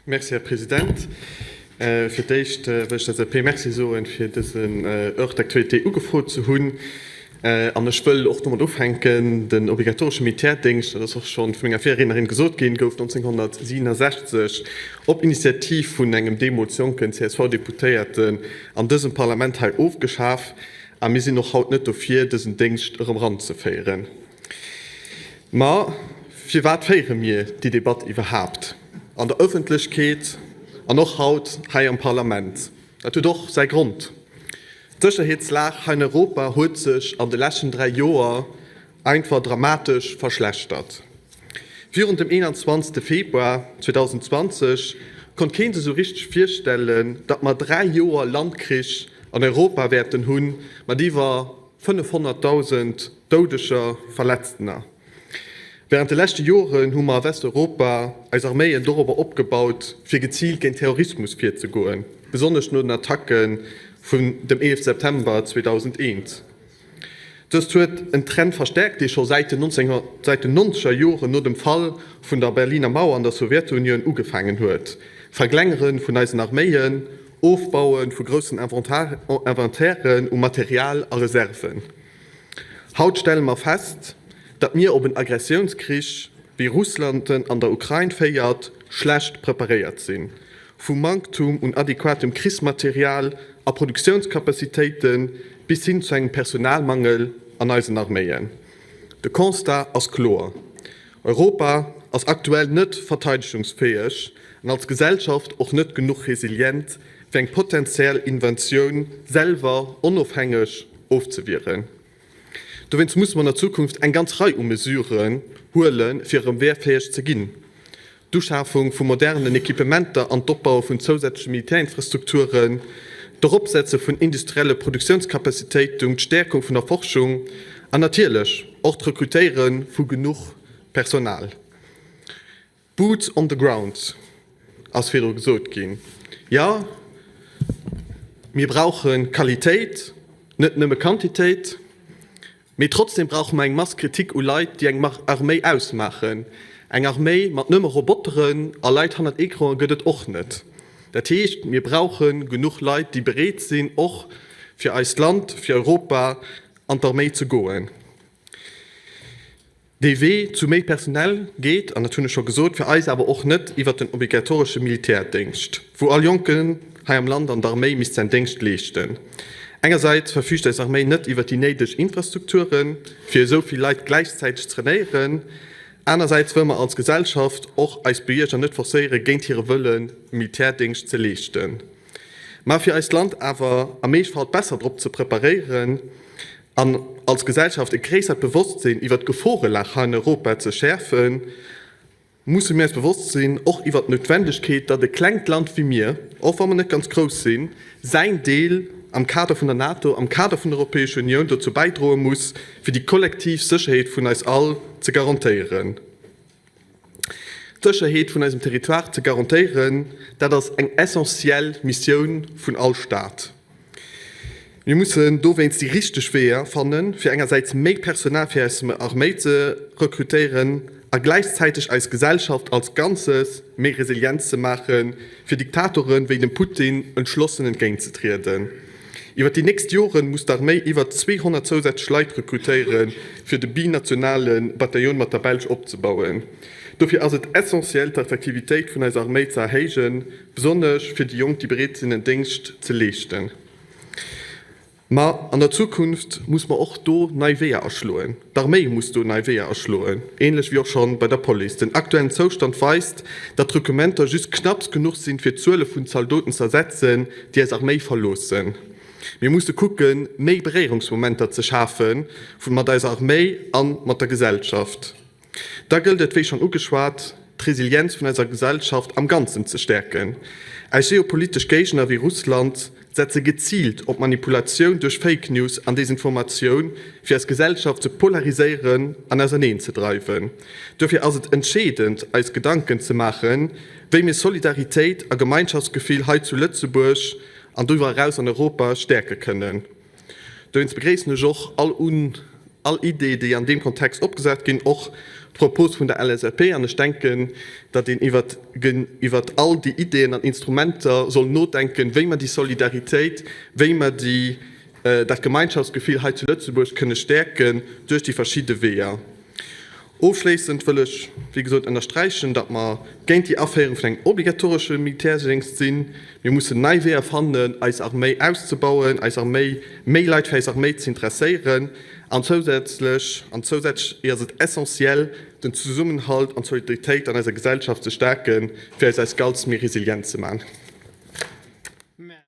Merci, Här President. Fir d'éischt wëll ech der SAP Merci soen, fir dësen Heure d'actualité ugefrot ze hunn. An ech wëll och domat ufänken, Den obligatoresche Militärdéngscht, dat ass och scho vu menger Virriednerin gesot ginn, gouf 1967 op Initiativ vun engem deemools jonken CSV-Deputéierten an dësem Parlament hei ofgeschaf. A mir sinn och haut net dofir, dësen Déngscht erëm eranzeféieren. Ma firwat féiere mir déi Debatt iwwerhaapt an der Ëffentlechkeet an och haut hei am Parlament? Dat huet och säi Grond. D'Sécherheetslag hei an Europa huet sech an de leschten 3 Joer einfach dramatesch verschlechtert. Virun dem 21. Februar 2020 konnt kee sech esou richteg virstellen, datt mer 3 Joer Landkrich an Europa wäerten hunn, mat iwwer 500.000 Doudeger, Verletztener. Während de leschte Joren hu mer a Westeuropa eis Arméien dorobber opgebaut, fir geziilt géint Terrorismus virzegoen, besonnesch no den Attacke vun dem 11 September 2001. Dëst huet en Trend verstärkt, dee scho säit den nonzeger Joren no dem Fall vun der Berliner Mauer an der Sowjetunioun ugefaangen huet, Verklengere vun eisen Arméien, Ofbaue vu groussen Inventairen u Material a Reserven. Haut stelle mer fest, datt mir op en Aggressiounskrich, wéi Russland en an der Ukrain féiert, schlecht preparéiert sinn. Vum Manktum un adequatem Krichsmaterial a Produktiounskapazitéite bis hin zu engem Personalmangel an eisen Arméien. De Constat ass kloer, Europa ass aktuell net verteidegungsfäeg an als Gesellschaft och net genuch resilient, fir eng potentiell Inventioun selwer onofhängeg ofzewieren. Dowéinst musse mer an der Zukunft eng ganz Rei u Mesuren huelen, fir erëm wehrfäeg ze ginn. D'Uschafung vu modernen Equipementer an d'Opbaue vun zousätzleche Militärinfrastrukturen, d'Eropsetze vun industrielle Produktiounskapazitéiten, d'Stäerkung vun der Forschung an natierlech och d'Rekrutéiere vu genuch Personal. Boots on the ground ass virdru gesot ginn. Jo, mir brauche Qualitéit, net nëmme Quantitéit. Mee trotzdem brauche mer eng Masse critique u Leit, déi eng Arméi ausmaachen. Eng Arméi mat nëmme Roboteren a Leit hannert Ecranen gëtt et och net. Dat heescht, mir brauche genuch Leit, déi bereet sinn, och fir eist Land, fir Europa an d'Arméi ze goen. Dee Wee zu méi Personell geet, an dat hunn ech scho gesot, fir eis awer och net iwwert den obligatoresche Militärdéngscht, wou all Jonken hei am Land an der Arméi misst säin Déngscht leeschten. Engersäits verfüügt eis Arméi net iwwert déi néideg Infrastrukturen, fir esou vill Leit gläichzäiteg ze trainéieren. Anersäits wëlle mer als Gesellschaft och eis Bierger net forcéieren, géint hire Wëllen Militärdéngscht ze leeschten. Mä fir eist Land awer am Eeschfall besser drop ze preparéieren an als Gesellschaft e gréissert Bewosstsinn iwwert d'Geforelag hei an Europa ze schäerfen, musse mir eis bewosst sinn, och iwwert d'Noutwendegkeet, datt e klengt Land wéi mir, och wa mer net ganz grouss sinn, säin Deel am Kader vun der NATO, am Kader vun der Europäescher Unioun dozou bäidroe muss, fir déi kollektiv Sécherheet vun eis all ze garantéieren. D'Sécherheet vun eisem Territoire ze garantéieren, dat ass eng essentiell Missioun vun all Staat. Mir mussen dowéinst déi richteg Weeër fannen, fir engersäits méi Personal fir eis Arméi ze rekrutéieren a gläichzäiteg eis Gesellschaft als Ganzes méi resilient ze maachen, fir Diktatoren wéi dem Putin entschlossen entgéintzetrieden. Iwwer déi nächst Joren muss d'Arméi iwwer 200 zousätzlech Leit rekrutéieren, fir de binationale Bataillon mat der Belsch opzebauen. Dofir ass et essentiell, d'Attraktivitéit vun eiser Arméi ze erhéijen, besonnesch fir déi Jonk, déi bereet sinn, en Déngscht ze leeschten. Ma an der Zukunft muss mer och do nei Weeër aschloen. D'Arméi muss do nei Weeër aschloen, ähnlech wéi och scho bei der Police. Den aktuellen Zoustand weist, datt d'Rekrumenter just knapps genuch sinn, fir d'Zuele vun Zaldoten z'ersetzen, déi eis Arméi verloossen. Mir musse kucken, méi Beréierungsmomenter ze schafe mat eiser Arméi a mat der Gesellschaft. Da gëllt et, wéi schonn ugeschwat, d'Resilienz vun eiser Gesellschaft am Ganzen ze stäerken. Eis geopolitesch Géigner wéi Russland setze geziilt op Manipulatioun duerch Fake News an Desinformatioun, fir eis Gesellschaft ze polariséieren an auserneen ze dreiwen. Dofir ass et entscheedend, eis Gedanken ze maachen, wéi mir Solidaritéit a Gemeinschaftsgefill hei zu Lëtzebuerg an doriwwer eraus an Europa stäerke kënnen. Dowéinst begréissen ech och all un all Idee, déi an deem Kontext opgesat ginn, och. D'Propos vun der LSAP, an ech denken, datt een iwwert iwwert all déi Ideeën an Instrumenter soll nodenken, wéi mer déi Solidaritéit, wéi mer déi, dat Gemeinschaftsgefill hei zu Lëtzebuerg kënne stäerken duerch déi verschidde Weeër. Ofschléissend wëll ech, wéi gesot, ënnersträichen, datt mer géint déi Aféierung vun engem obligatoresche Militärdéngscht sinn. Mir mussen nei Weeër fannen, eis Arméi auszebauen, eis Arméi, méi Leit fir eis Arméi ze interesséieren. An zousätzlech, an zousätzlech ass et essentiell, den Zesummenhalt an d'Solidaritéit an eiser Gesellschaft ze staarken, fir eis als Ganzt méi resilient ze maachen.